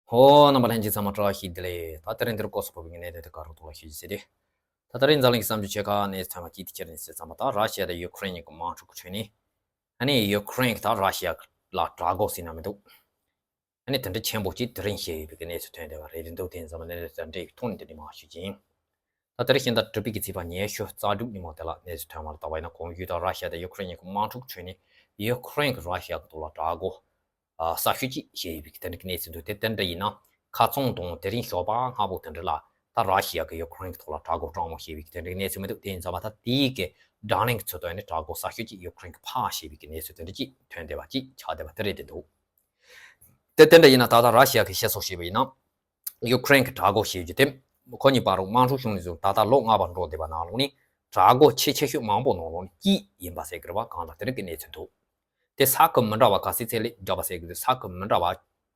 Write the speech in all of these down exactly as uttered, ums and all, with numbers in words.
ཧོ། རྣམ་པ་ལྷན་རྒྱས་ཚང་མ་བཀྲ་ཤིས་བདེ་ལེགས། ད་དེ་རིང་འདིར་སྐོར་སུ་ཕོག་པའི་གནད་དོན་དེ་ག་རུ་ཐོག་ལ་ཞུ་རྒྱུ་ཟེར་ཏེ། ད་དེ་རིང་འཛམ་གླིང་གི་བསམ་ཚུལ་ཆེ་ཁག་གནས་ཚུལ་ཐོན་པ་གཅིག་དེ་ཁྱེད་རང་གསན་ཙམ་པ། ད་ར་ཤི་ཡ་དང་ཡུ་ཁུ་རེན་གཉིས་ཀྱི་དམག་འཁྲུག་ཁྲོད་ནས། ཨ་ནི་ཡུ་ཁུ་རེན་གྱིས་ད་ར་ཤི་ཡ་ལ་དགྲ་སྒོ་ཟེར་ན་མི་འདུག་ཨ་ནི་དེ་འདྲ་ཆེན་པོ་གཅིག་དེ་རིང་བཤད་ཡོད་པའི་གནས་ཚུལ་ཐོན་བསྡད་པ་རེད་འདུག་དེ་ཡིན་ཙང་གནད་དོན་དང་འབྲེལ་བའི་ཐོག་ནས་འདི་འདྲ་མང་ཞུ་རྒྱུ་ཡིན། ད་དེ་རིང་ཤིང་རྟ་གྲུ་པའི་གི་ཚེས་པ་ཉི་ཤུ་རྩ་དྲུག་ཉིན་མོ་དེ་ལ་གནས་ཚུལ་ཐོན་པ་ལ་བལྟས་པ་ཡིན་ན། གོང་ཞུས་ལྟར་ར་ཤི་ཡ་དང་ཡུ་ཁུ་རེན་གཉིས་ཀྱི་དམག་འཁྲུག་ཁྲོད་ནས་ཡུ་ཁུ་རེན་གྱིས་ར་ཤི་ཡ་གི་ཐོག་ལ་དགྲ་སྒོ་ཨ་གསར་ཤོས་ཅིག་བྱས་ཡོད་པའི་གི་དེ་འདྲ་གི་གནས་ཚུལ་འདུག་དེ་དེ་འདྲ་ཡིན་ན། ཁ་ཚོན་དང་དེ་རིང་ཞོགས་པ་སྔ་པོ་དེ་འདྲ་ལ་ད་ར་ཤི་ཡ་གིས་ཡུ་ཁུ་རེན་གྱི་ཐོག་ལ་དགྲ་སྒོ་སྤྲང་མོ་བྱས་པའི་གི་དེ་འདྲ་གི་གནས་ཚུལ་མི་འདུག་དེ་ཡིན་ཙང་མ་ད་དེའི་གི་བགྲོ་གླེང་གི་ཚུལ་དུ་ནི་དགྲ་སྒོ་གསར་ཤོས་ཅིག་ཡུ་ཁུ་རེན་གྱིས་ཕར་བྱས་པའི་གི་གནས་ཚུལ་དེ་འདྲ་ཅིག་ཐོན་བསྡད་པ་ཅིག་ཆགས་བསྡད་པ་དེ་རེད་དེ་འདུག་དེ་དེ་འདྲ་ཡིན་ན། ད་ལྟ་ར་ཤི་ཡ་གིས་བཤད་སྲོལ་བྱས་པ་ཡིན་ན། ཡུ་ཁུ་རེན་གྱི་དགྲ་སྒོ་བྱེད་རྒྱུ་དེ། ཁོ་གཉིས་བར་དུ་དམག་འཁྲུག་བྱུང་ནས་བཟུང་ད་ལྟ་ལོ་ལྔ་བར་འགྲོ་བསྡད་པ་ནང་ལོགས་ནས། དགྲ་སྒོ་ཆེས་ཆེ་ཤོས་མང་པོ་ནང་ལོགས་ནས་གཅིག་ཡིན་པ་ཟེར་གི་རེད་བ། གང་ལྟར་དེ་འདྲ་གི་གནས་ཚུལ་འདུག་དེ་ས་ཁུལ་མི་འདྲ་བ་ག་ཚོད་ཚོད་ལ་བརྒྱབ་པ་ཟེར་གི་འདུག་ས་ཁུལ་མི་འདྲ་བ་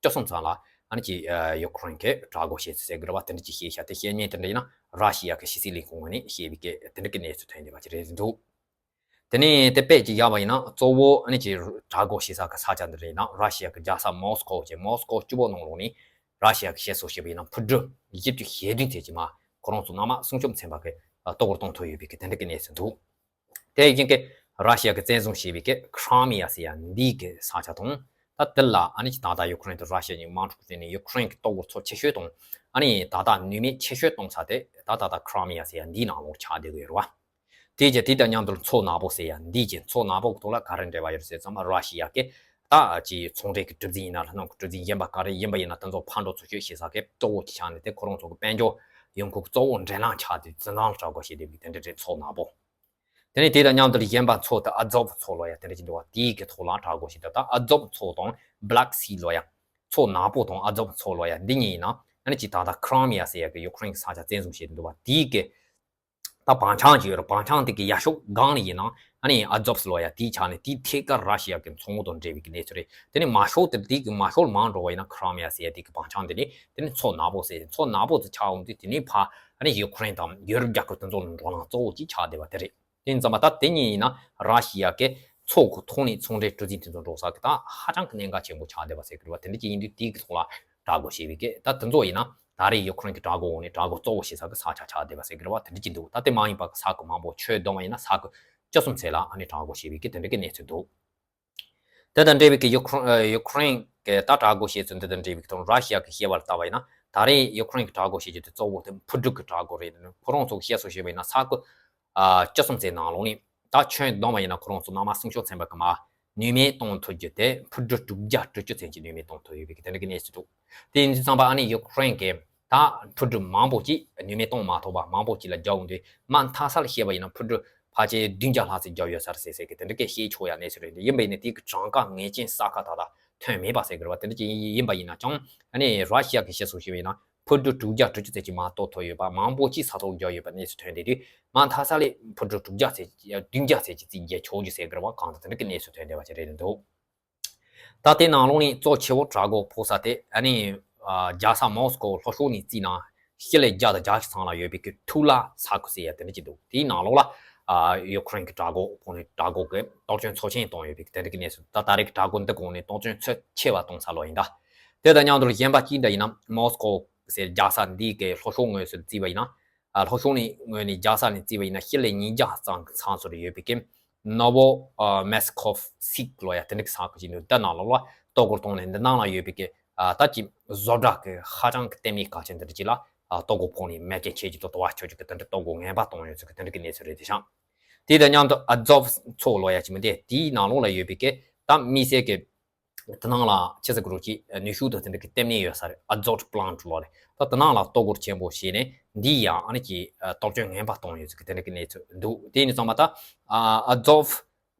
བཅུ་གསུམ་ཙམ་ལ་ཨ་ནི་ཅིག་ཡུ་ཁུ་རེན་གྱིས་དགྲ་སྒོ་བྱེད་ཚུལ་ཟེར་གི་རེད་བ། དེ་འདྲ་ཅིག་བཤད་ཤག་དེ་བཤད་མཁན་དེ་འདྲ་ཡིན་ན། ར་ཤི་ཡ་གི་ཕྱི་སྲིད་ལས་ཁུངས་ངོས་ནས་བཤད་པའི་སྐད་དེ་འདྲ་གི་གནས་ཚུལ་ཐོན་བསྡད་པ་ཅིག་རེད་འདུག་དེ་ནས་དེ་དཔེ་ཅིག་བཞག་པ་ཡིན་ན། གཙོ་བོ་ཨ་ནི་ཅིག་དགྲ་སྒོ་བྱེད་ས་གི་ས་ཆ་འདི་རེད་ན། ར་ཤི་ཡ་གི་རྒྱལ་ས་མོ་སི་ཀོ་བྱས། མོ་སི་ཀོ་སྤྱི་པོ་ནང་ལོགས་ནས་ར་ཤི་ཡ་གི་བཤད་སྲོལ་བྱས་པ་ཡིན་ན། ཕུ་དཀྲུག་བཞི་བཅུ་ཞེ་བདུན་ཙམ་ཅིག་མར་ཁོ་རང་ཚོ་ནང་མ་སྲུང་སྐྱོབ་ཚན་པ་གིས་ལྟ་སྐོར་གཏོང་ཐུབ་ཡོད་པའི་གི་དེ་འདྲ་གི་གནས་ཚུལ་འདུག་དེ་ཡིན་གྱི་ར་ཤི་ཡ་གིས་བཙན་བཟུང་བྱས་པའི་གི་ཁྲི་མི་ཡ་ཟེར་ཡ་འདི་གི་ས་ཆ་དང་། ད་དེ་ལ་ཨ་ནི་ཅིག་ད་ལྟ་ཡུ་ཁུ་རེན་དང་ར་ཤི་ཡ་གཉིས་དམག་འཁྲུག་བྱས་ནས། ཡུ་ཁུ་རེན་གྱི་ལྟ་སྐོར་ཚོ་ཆེ་ཤོས་དང་། ཨ་ནི་ད་ལྟ་ནུས་མེད་ཆེ་ཤོས་གཏོང་ས་དེ་ད་ད་ལྟ་ཁྲི་མི་ཡ་ཟེར་ཡ་འདིའི་ནང་ལོགས་ཆགས་བསྡད་ཀྱི་ཡོད་རེད་བ། དེ་རྗེས་དེ་དང་མཉམ་དུ་མཚོ་ནག་པོ་ཟེར་ཡ་འདི་བྱས། མཚོ་ནག་པོ་གི་ཐོག་ལ་ག་རེ་འབྲེལ་བ་ཡོད་ཟེར་ཙམ་པ། ར་ཤི་ཡ་གི་ད་ཅིག་ཚོང་འབྲེལ་གྱི་གྲུ་གཟིངས་ཡིན་ན། ལྷ་ནང་གི་གྲུ་གཟིངས་གཞན་པ་ག་རེ་ཡིན་པ་ཡིན་ན། དེ་ཚོ་ཕར་འགྲོ་ཚུར་སྐྱོད་བྱེད་ས་གི་གཙོ་བོ་ཅིག་ཆགས་ནས། དེ་ཁོ་རང་ཚོ་གི་དཔལ་འབྱོར་ཡོང་ཁུངས་གཙོ་བོ་འདྲེན་ལམ་ཆགས་ཏེ། འཛིན་བཟུང་ལ་དགྲ་སྒོ་བྱེད་བསྡད་པའི་དེ་འདྲ་རེད། མཚོ་ནག་པོ། དེ་ནས་དེ་དང་མཉམ་དུ་གཞན་པ་མཚོ་དེ་ཨ་ཛོབ་མཚོ་ལབ་ཡ་དེ་འདྲ་ཅིག་འདུག་བ། དེའི་གི་ཐོག་ལ་དགྲ་སྒོ་བྱེད་དེ། ད་ཨ་ཛོབ་མཚོ་དང་བྷ་ལེག་སི་ལབ་ཡ། མཚོ་ནག་པོ་དང་ཨ་ཛོབ་མཚོ་ལབ་ཡ་འདི་གཉིས་ཡིན་ན། ཨ་ནི་ཅིག་ད་ལྟ་ཁྲི་མི་ཡ་ཟེར་ཡ་གི་ཡུ་ཁུ་རེན་གྱི་ས་ཆ་བཙན་བཟུང་བྱས་འདུག་བ། དེའི་གི་ད་བང་ཆེན་ཅིག་ཡོད་རེད། བང་ཆེན་དེ་གི་ཡ་ཤོག་སྒང་ནས་ཡིན་ན་ཨ་ནི་ཨ་ཛོབ་ལབ་ཡ་དེ་ཆགས་ནས། དེའི་ཐད་ཀར་ར་ཤི་ཡ་གི་མཚོ་ངོ་དང་འབྲེལ་བའི་གི་གནས་ཚུལ་རེད། དེ་ནས་མ་ཤོག་དེ་དེའི་གི་མ་ཤོག་མར་འགྲོ་བ་ཡིན་ན། ཁྲི་མི་ཡ་ཟེར་ཡ་དེ་གི་བང་ཆེན་དེ་ནས་དེ་ནས་མཚོ་ནག་པོ་ཟེར། མཚོ་ནག་པོ་དེ་ཆགས་འོང་དུས་དེ་ནས་ཕར་ཨ་ནི་ཡུ་ཁུ་རེན་དང་ཡུ་རོབ་རྒྱལ་ཁབ་དེ་ཚོ་ལ་འགྲོ་ལམ་གཙོ་བོ་ཅིག་ཆགས་བསྡད་པ་དེ་རེད། དེ་ཡིན་ཙང་མ་ད་དེ་གཉིས་ཡིན་ན་ར་ཤི་ཡ་གི་མཚོ་གི་ཐོག་ནས་ཚོང་འབྲེལ་གྲུ་གཟིངས་དེ་ཚོ་འགྲོ་ས་གི་ད་ཧ་ཅང་གི་གནད་འགག་ཆེན་པོ་ཆགས་བསྡད་པ་ཟེར་གི་རེད་བ། དེ་འདྲ་ཅིག་ཡིན་དུས་དེའི་གི་ཐོག་ལ་དགྲ་སྒོ་བྱས་པའི་གི། ད་དེ་ཚོ་ཡིན་ན་ད་རེས་ཡུ་ཁུ་རེན་གི་དགྲ་སྒོ་འོག་ནས་དགྲ་སྒོ་གཙོ་བོ་བྱེད་ས་གི་ས་ཆ་ཆགས་བསྡད་པ་ཟེར་གི་རེད་བ། དེ་འདྲ་ཅིག་འདུག་ད་དེ་མ་ཡིན་པ་གི་ས་ཁུལ་མང་པོ་ཁྱོན་བསྡོམས་པ་ཡིན་ན་ས་ཁུལ་བཅུ་གསུམ་ཙམ་ལ་ཨ་ནི་དགྲ་སྒོ་བྱས་པའི་གི་དེ་འདྲ་གི་གནས་ཚུལ་འདུག་དེ་དང་འབྲེལ་བའི་གི་ཡུ་ཁུ་རེན་ཡུ་ཁུ་རེན་གི་ད་དགྲ་སྒོ་བྱེད་ཚུལ་འདི་དང་འབྲེལ་བའི་གི་དང་ར་ཤི་ཡ་གི་བཤད་པ་ལ་བལྟས་པ་ཡིན་ན། ད་རེས་ཡུ་ཁུ་རེན་གི་དགྲ་སྒོ་བྱེད་རྒྱུ་དེ་གཙོ་བོ་དེ་ཕུ་དཀྲུག་གི་དགྲ་སྒོ་རེད། ཁོ་རང་ཚོ་གི་བཤད་སྲོལ་བྱས་པ་ཡིན་ན། ས་ཁུལ་ཨ་བཅུ་གསུམ་ཙམ་ནང་ལོགས་ནས་ད་ཁྱོན་བསྡོམས་པ་ཡིན་ན། ཁོ་རང་ཚོ་ནང་མ་སྲུང་སྐྱོབ་ཚན་པ་གིས་མར་ནུས་མེད་གཏོང་ཐུབ་རྒྱུ་དེ་ཕུ་དཀྲུག་དྲུག་བརྒྱ་དྲུག་ཅུ་ཙམ་གྱི་ནུས་མེད་གཏོང་ཐུབ་ཡོད་པའི་གི་དེ་འདྲ་གི་གནས་ཚུལ་འདུག་དེ་ཡིན་དུས་ཙམ་པ་ཨ་ནི་ཡུ་ཁུ་རེན་གི་ད་ཕུ་དཀྲུག་མང་པོ་ཅིག་ནུས་མེད་གཏོང་མ་ཐུབ་པ་མང་པོ་ཅིག་ལ་རྒྱག་འོང་དུས། མ་མཐའ་ས་ལ་བཤད་པ་ཡིན་ན་ཕུ་དཀྲུག་ཕལ་ཆེར་བདུན་བརྒྱ་ལྷག་ཙམ་རྒྱག་ཡོད་ས་རེད་ཟེར་ཟེར་གི་དེ་འདྲ་གི་བཤད་ཆོག་ཡ་གནས་ཚུལ་རེད། ཡིན་པ་ཡིན་ན་དེའི་གི་གྲངས་ཀ་ངེས་ཅན་གསལ་ཁ་ད་ལྟ་ཐོན་མེད་པ་ཟེར་གི་རེད་བ། དེ་འདྲ་ཅིག་ཡིན་པ་ཡིན་ན་ཀྱང་། ཨ་ནི་ར་ཤི་ཡ་གི་བཤད་སྲོལ་བྱས་པ་ཡིན་ན་ཕུ་དཀྲུག་དྲུག་བརྒྱ་དྲུག་ཅུ་ཙམ་ཅིག་མར་གཏོར་ཐུབ་ཡོད་པ། མང་པོ་ཅིག་ས་ཐོག་རྒྱག་ཡོད་པ་གནས་ཚུལ་ཐོན་བསྡད་དུས། མ་མཐའ་ས་ལ་ཕུ་དཀྲུག་དྲུག་བརྒྱ་ཙམ་བདུན་བརྒྱ་ཙམ་ཅིག་རྩིས་རྒྱག་ཆོག་རྒྱུ་ཟེར་གི་རེད་བ། གང་ལྟར་དེ་འདྲ་གི་གནས་ཚུལ་ཐོན་བསྡད་པ་ཅིག་རེད་འདུག་ད་དེ་ནང་ལོགས་ནས་གཙོ་ཆེ་བོ་དགྲ་སྒོ་ཕོག་ས་དེ་ཨ་ནི་ཨ་རྒྱལ་ས་མོ་སི་ཀོ་ལྷོ་ཕྱོགས་ནས་བརྩིས་ན་ཞི་ལི་བརྒྱ་དང་བརྒྱད་ཅུ་ཚང་ལ་ཡོད་པའི་གི་ཐུ་ལ་ས་ཁུལ་ཟེར་ཡ་དེ་འདྲ་ཅིག་འདུག་དེའི་ནང་ལོགས་ལ་ཨ་ཡུ་ཁུ་རེན་གི་དགྲ་སྒོ་ཕོག་ནས་དགྲ་སྒོ་གི་གཏོར་སྐྱོན་ཚབས་ཆེན་བཏང་ཡོད་པའི་གི་དེ་འདྲ་གི་གནས་ཚུལ། ད་ད་རེས་གི་དགྲ་སྒོ་འདི་གོང་ནས་གཏོར་སྐྱོན་ཚབས་ཆེ་བ་གཏོང་ས་ལོ་ཡིན་ད། དེ་དང་མཉམ་དུ་གཞན་པ་གཅིག་འདྲ་ཡིན་ན། མོ་སི་ཀོ་ཟེར་རྒྱལ་ས་འདི་གི་ལྷོ་ཕྱོགས་ངོས་སུ་བརྩིས་པ་ཡིན་ན། ཨ་ལྷོ་ཕྱོགས་ནས་ངོས་ནས་རྒྱལ་ས་ནས་བརྩིས་པ་ཡིན་ན་ཞི་ལི་ཉིས་བརྒྱ་ཙམ་གྱི་མཚམས་སུ་ཡོད་པའི་གི་ནོ་ཝོ་ཨ་མེ་སི་ཁོབ་སི་ཀི་ལོ་ཡ་དེ་འདྲ་གི་ས་ཁུལ་ཅིག་འདུག་དེ་ནང་ལོགས་ལ་གཏོར་རྒོལ་བཏང་ནས་འདི་ནང་ལ་ཡོད་པའི་གི་ཨ་ད་ཅིག་བཟོ་གྲྭ་གི་ཧ་ཅང་གི་ལྟེ་གནས་གལ་ཆེན་དེ་འདྲ་ཅིག་ལ་ཨ་གཏོར་རྒོལ་ཕོག་ནས་མེ་རྐྱེན་ཆེ་ཅིག་ཏུ་དུ་བ་ཆོད་ཅིག་གི་དེ་འདྲ་གཏོར་རྒོལ་ངན་པ་བཏང་ཡོད་ཚུལ་གི་དེ་འདྲ་གི་གནས་ཚུལ་རེད་དེ་ཤག་དེ་དང་མཉམ་དུ་ཨ་ཛོབ་མཚོ་ལོ་ཡ་ཅིག་མི་འདུག་དེའི་ནང་ལོགས་ལ་ཡོད་པའི་གི་ད་དམིགས་བསལ་གི་དེ་ནང་ལ་ཆི་ཟེར་དགོས་རེད། ཅིག་ནུས་ཤུགས་དང་དེ་འདྲ་གི་ལྟེ་གནས་ཡོད་ས་རེད། ཨ་ཛོབ་པི་ལན་ཊི་ལོ་རེད། ད་དེ་ནང་ལ་གཏོར་རྒོལ་ཆེན་པོ་བྱས་ནས་འདི་ཡང་ཨ་ནི་ཅིག་གཏོར་སྐྱོན་ངན་པ་བཏང་ཡོད་ཚུལ་གི་དེ་འདྲ་གི་གནས་ཚུལ་འདུག་དེ་ཡིན་དུས་ཙམ་པ་ད་ཨ་ཛོབ་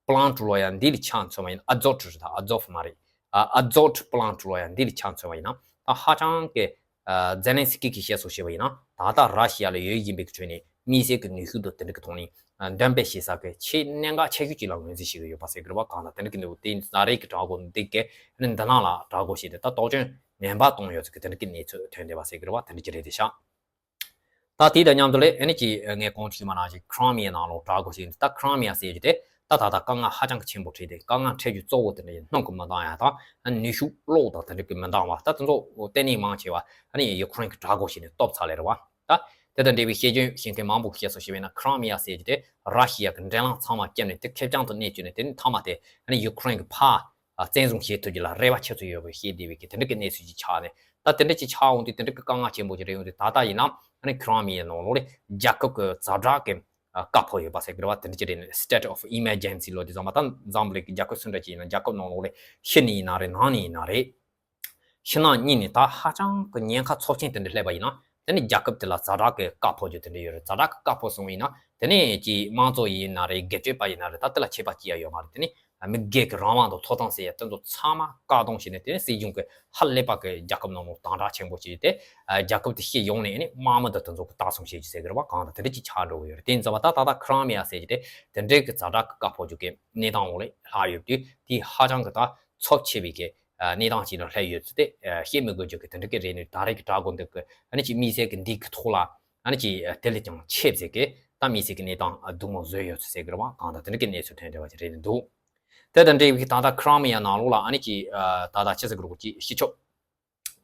པི་ལན་ཊི་ལོ་ཡ་འདི་ལ་ཆ་མཚོན་པ་ཡིན་ན། ཨ་ཛོབ་རེད་ད། ཨ་ཛོབ་མ་རེད། ཨ་ཛོབ་པི་ལན་ཊི་ལོ་ཡ་འདི་ལ་ཆ་མཚོན་པ་ཡིན་ན། ད་ཧ་ཅང་གི་ཨ་ཛེ་ལན་སི་ཀི་གིས་བཤད་སྲོལ་བྱས་པ་ཡིན་ན། ད་ལྟ་ར་ཤི་ཡ་ལ་ཡོད་བཞིན་པའི་གི་ཁྲོད་ནས་དམིགས་བསལ་གྱི་ནུས་ཤུགས་དང་དེ་འདྲ་གི་ཐོག་ནས་འདོན་སྤེལ་བྱེད་ས་གི་ཆེས་གནད་འགག་ཆེ་ཤོས་ཅིག་ལ་ངོས་འཛིན་བྱེད་ཀྱི་ཡོད་པ་ཟེར་གི་རེད་བ། གང་ལྟར་དེ་འདྲ་གི་འདུག་དེ་ད་རེས་ཀྱི་དགྲ་སྒོ་འདི་གི་ཨ་ནི་འདི་ནང་ལ་དགྲ་སྒོ་བྱས་ཏེ་ད་གཏོར་སྐྱོན་ངན་པ་བཏང་ཡོད་ཚུལ་གི་དེ་འདྲ་གི་གནས་ཚུལ་ཐོན་བསྡད་པ་ཟེར་གི་རེད་བ། དེ་འདྲ་ཅིག་རེད་དེ་ཤག་ད་དེ་དང་མཉམ་དུ་ལས་ཨ་ནི་ཅིག་ངས་གོང་དུ་ཞུས་པ་ནང་བཞིན་ཁྲི་མི་ཡའི་ནང་ལོགས་དགྲ་སྒོ་བྱས་ཏེ། ད་ཁྲི་མི་ཡ་ཟེར་རྒྱུ་དེ་ ད་ད་ལྟ་དཀའ་ངལ་ཧ་ཅང་གི་ཆེན་པོ་འཕྲད་དེ། དཀའ་ངལ་འཕྲད་རྒྱུ་གཙོ་བོ་དེ་འདྲ་ཡིན། སྣུམ་གྱི་མི་འདང་ཡ་དང་ནུས་ཤུགས་གློག་དང་དེ་འདྲ་གི་མི་འདང་བ། ད་དེ་ཚོ་ལྟེ་གནས་མང་ཆེ་བ་ཨ་ནི་ཡུ་ཀེ་རེན་གྱི་དྲག་རྒོལ་བྱས་ནས་སྟོབས་ཚ་ལེ་རེད་བ། ད་དེ་དང་འབྲེལ་བའི་བཤད་རྒྱུན་བཤད་མཁན་མང་པོ་གིས་བཤད་སྲོལ་ཞིག་ཡོད་ན། ཁི་རི་མི་ཡ་ཟེར་རྒྱུ་དེ་ར་ཤི་ཡ་གི་འདྲེན་ལམ་ཚང་མ་བཅད་ནས་དེ་ཁེར་རྐྱང་དུ་གནས་བཅུག་ནས། དེ་ནི་མཐའ་མ་དེ་ཨ་ནི་ཡུ་ཀེ་རེན་གྱི་ཕར་བཙན་བཟུང་བྱེད་ཐུབ་རྒྱུ་ལ་རེ་བ་ཆེ་ཙམ་ཡོད་པའི་བཤད་བསྡད་པའི་གི་དེ་འདྲ་གི་གནས་ཚུལ་ཅིག་ཆགས་ནས། ད་དེ་འདྲ་ཅིག་ཆགས་འོང་དུས་དེ་འདྲ་གི་དཀའ་ངལ་ཆེན་པོ་ཅིག་རེད། ཡོང་དུས་ད་ལྟ་ཡིན་ན་ཨ་ནི་ཁི་རི་མི་ཡའི་ནང་ལོགས་ལ་རྒྱལ་ཁབ་ཀྱི་ཛ་དྲག་གི་ཨ་བཀའ་ཕབ་ཡོད་པ་ཟེར་གི་རེད་བ། དེ་འདྲ་ཅིག་རེད། State of Emergency ལབ་དུས་ཙམ་པ། ད་འཛམ་བུ་གླིང་གི་རྒྱལ་ཁབ་སུ་འདྲ་ཅིག་ཡིན་ན། རྒྱལ་ཁབ་ནང་ལོགས་ལ་ཕྱི་ནས་ཡིན་ན་རེད། ནང་ནས་ཡིན་ན་རེད། ཕྱི་ནང་གཉིས་ནས་ད་ཧ་ཅང་གི་ཉེན་ཁ་ཚབས་ཆེན་དེ་འདྲ་སླེབས་པ་ཡིན་ན། དེ་ནི་རྒྱལ་ཁབ་དེ་ལ་ཛ་དྲག་གི་བཀའ་ཕབ་རྒྱུ་དེ་འདྲ་ཡོད་རེད། ཛ་དྲག་གི་བཀའ་ཕབ་སོང་བ་ཡིན་ན། དེ་ནས་ཀྱི་དམངས་གཙོ་ཡིན་ན་རེད། སྒེར་གཅོད་པ་ཡིན་ན་རེད། ད་དེ་ལ་ཆད་པ་གཅོད་ཡ་ཡོད་མ་རེད། དེ་ནི་མི་སྒེར་གྱི་རང་དབང་དང་ཐོབ་ཐང་ཟེར་ཡ་དེ་ཚོ་ཚང་མ་བཀག་སྡོམ་བྱས་ནས། དེ་ནས་སྲིད་གཞུང་གི་ཧ་ལས་པ་གི་རྒྱལ་ཁབ་ནང་ལོགས་དམ་དྲག་ཆེན་པོ་བྱས་ཏེ། ཨ་རྒྱལ་ཁབ་དེ་སྤྱི་ཡོངས་ནས་ནི་དམག་མི་དང་དེ་ཚོ་གི་ལྟ་སྲུང་བྱེད་རྒྱུ་ཟེར་གི་རེད་བ། གང་ལྟར་དེ་འདྲ་ཅིག་ཆགས་འགྲོ་གི་ཡོད་རེད། དེ་ཡིན་ཙང་ད་ད་ལྟ་ཁི་རི་མི་ཡ་ཟེར་རྒྱུ་དེ་དེ་འདྲའི་གི་ཛ་དྲག་གི་བཀའ་ཕབ་རྒྱུ་གི་གནས་སྟངས་འོག་ལ་ལྷག་ཡོད་དུས། དེ་ཧ་ཅང་གི་ད་ཚབས་ཆེ་བའི་གི་ཨ་གནས་སྟངས་ཅིག་ལ་སླེབས་ཡོད་ཚུལ་དེ་ཨ་བཤད་མི་དགོས་རྒྱུ་གི་དེ་འདྲ་གི་རེད། ནི་ད་རེས་ཀྱི་དྲག་རྒོལ་འདི་གི་ཨ་ནི་ཅིག་དམིགས་བསལ་གི་འདི་གི་ཐོག་ལ་ཨ་ནི་ཅིག་ཨ་དེ་ལས་ཀྱང་ཆེ་བའི་གི་ད་དམིགས་བསལ་གི་གནས་སྟངས་ཨ་སྡུག་མོ་བཟོས་ཡོད་ཚུལ་ཟེར་གི་རེད་བ། གང་ལྟར་དེ་འདྲ་གི་གནས་ཚུལ་ཐོན་བསྡད་པ་ཅིག་རེད་འདུག་དེ་དང་འབྲེལ་བའི་ད་ལྟ་ཁི་རི་མི་ཡ་ནང་ལོགས་ལ་ཨ་ནི་ཅིག་ཨ་ད་ལྟ་ཅི་ཟེར་གི་རེད་གོ། ཅིག་སྤྱི་ཁྱབ་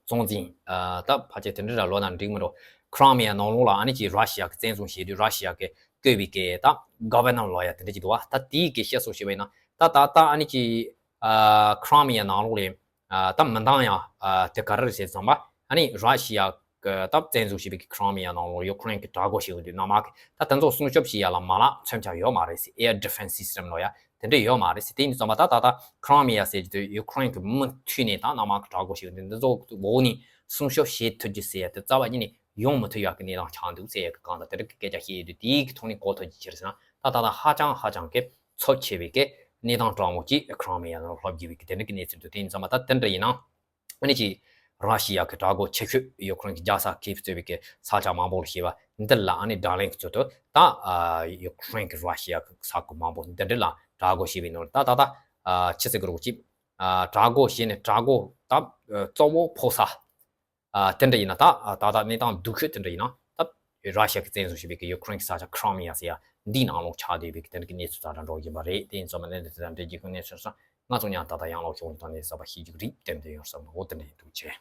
གཙོ་འཛིན་ཨ་ད་ཕལ་ཆེར་དེ་འདྲ་ར་ལབ་ན་འགྲིག་མི་འགྲོ། ཁི་རི་མི་ཡ་ནང་ལོགས་ལ་ཨ་ནི་ཅིག་ར་ཤི་ཡ་གི་བཙན་བཟུང་བྱས་དུས། ར་ཤི་ཡ་གི་བསྐོས་པའི་གི་ད་གོ་ཝར་ནར་ལབ་ཡ་དེ་འདྲ་ཅིག་འདུག་བ། ད་དེའི་གི་བཤད་སྲོལ་ཞིག་ཡོད་ན། ད་ད་ལྟ་ཨ་ནི་ཅིག་ཨ་ཁི་རི་མི་ཡ་ནང་ལོགས་ལ་ཨ་ད་མི་འདང་ཡ་ཨ་དེ་ག་རེ་རེད་ཟེར་ཙམ་པ། ཨ་ནི་ར་ཤི་ཡ་གི་ད་བཙན་བཟུང་བྱས་པའི་གི་ཁི་རི་མི་ཡ་ནང་ལོགས་ཡུ་ཀེ་རེན་གི་དྲག་རྒོལ་བྱས་ཡོང་དུས། གནམ་དམག་གི་ད་དེ་ཚོ་སྲུང་སྐྱོབ་བྱེད་ཡ་ལ་མ་ལག་མཚོན་ཆ་ཡོད་མ་རེད་ཟེར། Air Defense System ལབ་ཡ་དེ་འདྲ་ཡོད་མ་རེད་ཟེར། དེ་ཡིན་ཙང་མ་ད་ད་ལྟ་ཁི་རི་མི་ཡ་ཟེར་རྒྱུ་དེ་ཡུ་ཀེ་རེན་གི་མུ་མཐུད་ནས་ད་གནམ་དམག་གི་དྲག་རྒོལ་བྱས་ཡོང་དུས། འདི་ཚོ་འོག་ནས་སྲུང་སྐྱོབ་བྱེད་ཐུབ་རྒྱུ་ཟེར་ཡ་དེ་རྩ་བ་ཉིད་ནས་ཡོང་མི་ཐུབ་ཡག་གི་གནས་སྟངས་ཆགས་འདུག་ཟེར་ཡག་གི་གང་ལྟར་དེ་འདྲ་གི་སྐད་ཆ་བཤད་ཡོད་དུས། དེའི་གི་ཐོག་ནས་གོ་ཐོས་ཀྱི་ཕྱིར་ཟེར་ན། ད་ད་ད་ཧ་ཅང་ཧ་ཅང་གི་ཚབས་ཆེ་བའི་གི་གནས་སྟངས་སྤྲང་མོ་ཅིག་ཁི་རི་མི་ཡ་ནང་ལྷུང་བསྡད་པའི་གི་དེ་འདྲ་གི་གནས་ཚུལ་འདུག་དེ་ཡིན་ཙང་མ་ད་དེ་འདྲ་ཡིན་ན། ཨ་ནི་ཅིག་ར་ཤི་ཡ་གི་དྲག་རྒོལ་ཆེ་ཤོས་ཡུ་ཀེ་རེན་གི་རྒྱལ་ས་ཁིབ་གཙོས་པའི་གི་ས་ཆ་མང་པོ་ལ་བྱས་པ་འདི་ལ། ཨ་ནི་ཌར་ལིང་གི་ཚུལ་དུ་ད་ཨ་ཡུ་ཀེ་རེན་གི་ར་ཤི་ཡ་གི་ས་ཁུལ་མང་པོ་འདི་འདྲ་ལ་དྲག་རྒོལ་བྱས་པའི་ནང་ལ། ད་ད་ད་ཨ་ཅི་ཟེར་གི་རེད་གོ། ཅིག་ཨ་དྲག་རྒོལ་བྱས་ནས། དྲག་རྒོལ་ད་ཨ་གཙོ་བོ་ཕོག་ས་ཨ་དེ་འདྲ་ཡིན་ན། ད་ཨ་ད་ད་གནས་སྟངས་སྡུག་ཤོས་དེ་འདྲ་ཡིན་ན། ད་ར་ཤི་ཡ་གི་བཙན་བཟུང་བྱས་པའི་གི་ཡུ་ཀེ་རེན་གི་ས་ཆ་ཁི་རི་མི་ཡ་ཟེར་ཡ་འདིའི་ནང་ལོགས་ཆགས་བསྡད་པའི་གི་དེ་འདྲ་གི་གནས་ཚུལ་ད་ལྟ་འགྲོ་བཞིན་པ་རེད། དེ་ཡིན་ཙང་མ་གནས་འདི་དེ་དང་འབྲེལ་གྱི་གི་གནས་ཚུལ་སོང་ང་ཚོ་ཡང་ད་ལྟ་ཡང་ལོག་ཤོག་དང་ནས་གསར་པ་ཤེས་རྒྱུ་རིགས་ལྡན་དུ་ཡོང་བསམ་ན། འོ་དེ་འདྲ་ཡིན་འདུག་ཅེས།